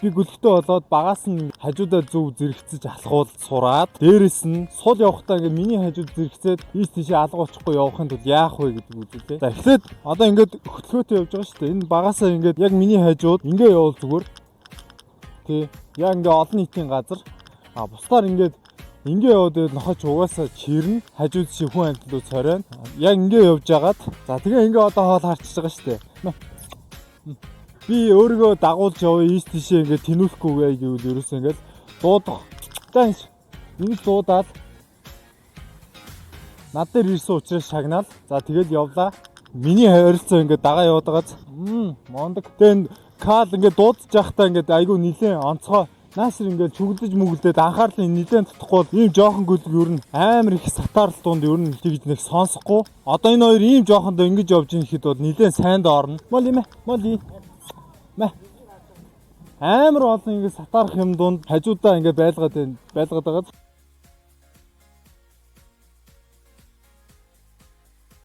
Би гөлөгтэй болоод багаас нь хажуудаа зөв зэрэгцэж алхуул сураад, дээрэс нь сул явахдаа ингээд миний хажууд зэрэгцээд ийш тийшээ алга очихгүй явахын тулд яах вэ гэдэг үзүүлээ. За, эхлээд одоо ингээд хөтөлбөртэй явж байгаа шүү дээ. Энэ багасаа ингээд яг миний хажууд ингээ явуул зүгээр. Тий. Яг ингээ олон нийтийн газар, а бусдаар ингээд ингээ яваад байвал нохоч угаасаа чирнэ. Хажууд чи хүн амьтан руу цоройно. Яг ингээ явж агаад, за, тэгээ ингээ одоо хоол харчиж байгаа шүү дээ. Би өөрийгөө дагуулж яваа, ийш тийшээ ингээ тэнүүлэхгүй гэвэл ерөөсөө ингээл дуудах. За, ингэж дуудаал над дээр ирсэн учраас шагнаал. За, тэгэл явлаа. Миний ойролцоо ингээ дагаа яваад байгааз мондог. Тэгээ энэ Кал ингээ дуудаж явахдаа ингээ айгүй нилээн онцгой наашир ингээ чүглэж мүгэлдээд анхаарлын нилээн татахгүй бол ийм жоохон гөлөг ер нь амар их сатаарл дунд ер нь тэгж нэг сонсохгүй. Одоо энэ хоёр ийм жоохондоо ингэж явж ийн гэхэд бол нилээн сайнд орно. Моли мэ, моли. Мэ. Амар олон ингээ сатаарах юм дунд хажуудаа ингээ байлгаад байна. Байлгаад байгаа.